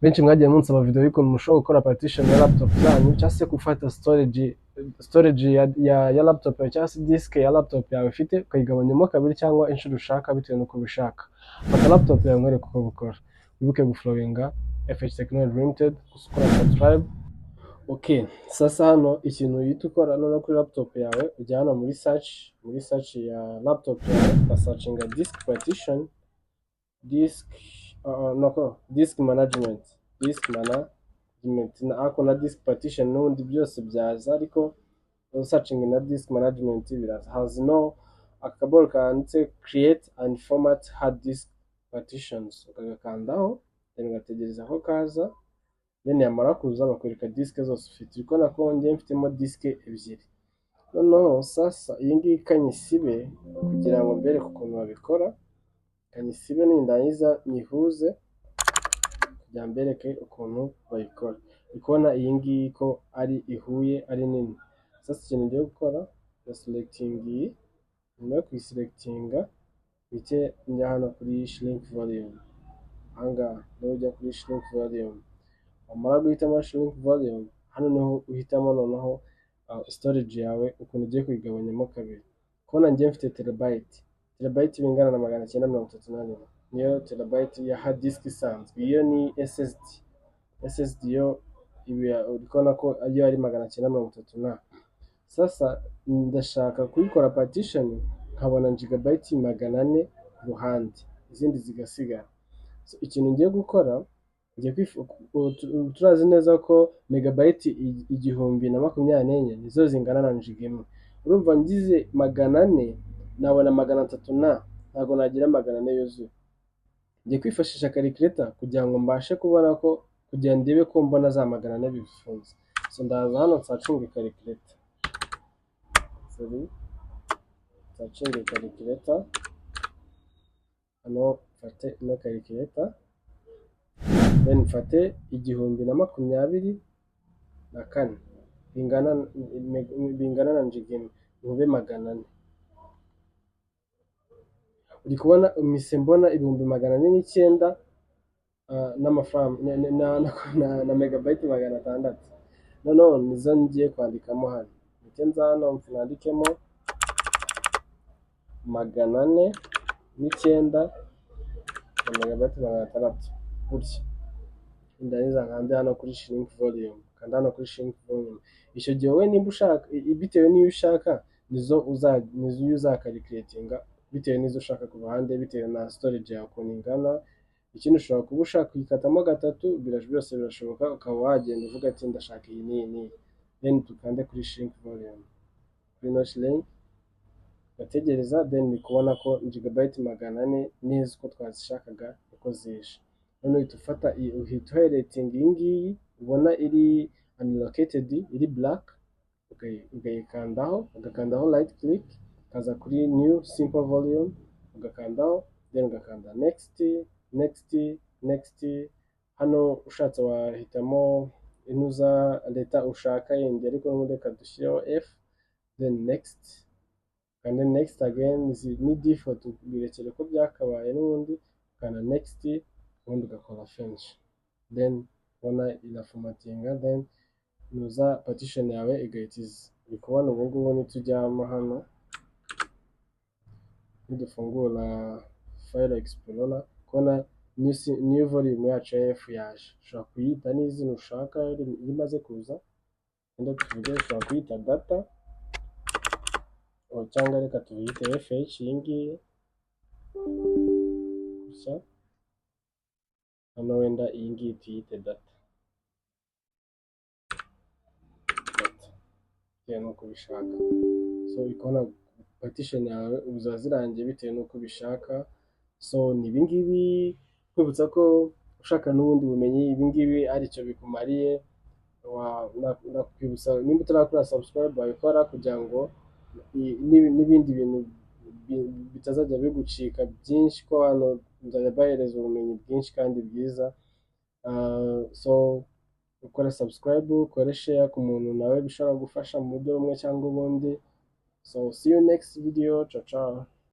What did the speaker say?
Benshi mwagiye munsaba video y'ukuntu mushobora gukora partition ya laptop zanyu, cyangwa se gufata storage ya laptop yawe, cyangwa se disk ya laptop yawe ufite, ukayigabanyamo kabiri cyangwa inshuro ushaka bitewe n'uko ubishaka. Fata laptop yawe nkwereke uko bukora. Wibuke gufollowinga FH Technology Limited, gukora subscribe. Okay, sasa hano ikintu uhita ukora noneho kuri laptop yawe, ujya hano muri search ya laptop yawe, ugasearchinga disk partition, disk no, disk management, disk management na ako na disk partition n'ubundi byose byaza, ariko searching na disk management biraza. Haza no akaboro kanditse "Create and format hard disk partitions", ukagakandaho, then ugategereza ko kaza. Then yamara kuza bakwereka disk zose ufite. Uri kubona ko njye mfitemo disk ebyiri. Noneho sasa iyi ngiyi kanyisibe kugira ngo mbereke ukuntu babikora. Kanyisibe, nindangiza nyihuze kugira ngo mbereke ukuntu bayikora. Uri kubona iyi ngiyi ko ari ihuye, ari nini. Sasa ikintu ngiye gukora, ndaselectinga iyi. Nyuma yo kuyiselectinga, mpite njya hano kuri shrink volume. Ahangaha niho ujya kuri shrink volume. Wamara guhitamo shrink volume, hano niho uhitamo noneho storage yawe ukuntu ugiye kuyigabanyamo kabiri. Kubona njye mfite terabyte, terabyte bingana na 931, niyo terabyte ya hard disk isanzwe. Iyo ni SSD. SSD yo uri kubona ko yo ari 930 na. Sasa ndashaka kuyikora partition nkabona gigabyte 400 ku ruhande, izindi zigasigara. So, ikintu ngiye gukora, turazi neza ko megabyte 1024 nizo zingana na giga imwe. Urumva ngize 400 nabona 300 na, ntabwo nagira 400 yuzuye. Ngiye kwifashisha calculator kugira ngo mbashe kubona ko, kugira ndebe ko mbona za 400 bifunze. So ndaza hano nsearchinge calculator, sorry, nsearchinge calculator hano, mfate ino calculator, then mfate 1024 bingana na giga imwe, nkube 400. Uri kubona mpise mbona 409,000 n'amafaranga na megabyte 600. Noneho nizo ngiye kwandikamo hano. Mpite nza hano nandikemo 409 na megabyte 600 gutya. Ndangiza nkande hano kuri shrink volume, kanda hano kuri shrink volume. Icyo gihe wowe nimba ushaka, bitewe n'iyo ushaka, nizo nizo uzacalculatinga bitewe n'izo ushaka ku ruhande, bitewe na storage yawe ukuntu ingana. Ikindi, ushobora kuba ushaka kuyikatamo gatatu, byose birashoboka, ukaba wagenda uvuga ati ndashaka iyi n'iyi n'iyi. Then dukande kuri shrink volume, kuri no shrink, ugategereza. Then uri kubona ko gigabyte 400 neza uko twazishakaga niko zije. Noneho uhita ufata, uhita uhighlightinga iyi ngiyi ubona iri unallocated, iri black, ugayikandaho, ugakandaho right click, ukaza kuri new simple volume, ugakandaho, then ugakanda next, next, next. Hano ushatse wahitamo intuza letter ushaka yindi, ariko n'ubundi reka dushyireho F, then next, ukande next again. Ni default, birekere ko byakabaye n'ubundi. Ukanda next, ubundi ugakora finish, then ubona iraformatinga, then nuza partition yawe igahita iza. Uri kubona ubu ngubu nitujyamo hano, nidufungura file explorer, kubona new volume yacu ya F yaje. Ushobora kuyita n'izina ushaka iyo imaze kuza. Wenda tuvuge ushobora kuyita data, cyangwa reka tuyite FH iyi ngiyi gusa. Hano wenda iyi ngiyi tuyite data, data, bitewe n'uko ubishaka. So uri kubona partition yawe ubu ziba zirangiye bitewe n'uko ubishaka. So ni ibingibi. Nkwibutsa ko ushaka n'ubundi bumenyi, ibingibi aricyo bikumariye, ndakwibutsa nimba utarakora subscribe wabikora kugira ngo n'ibindi bintu bitazajya bigucika byinshi, ko hano nzajya mbahereza ubumenyi bwinshi kandi bwiza. So ukore subscribe, ukore share ku muntu nawe bishobora gufasha mu buryo bumwe cyangwa ubundi. So see you next video. Ciao ciao.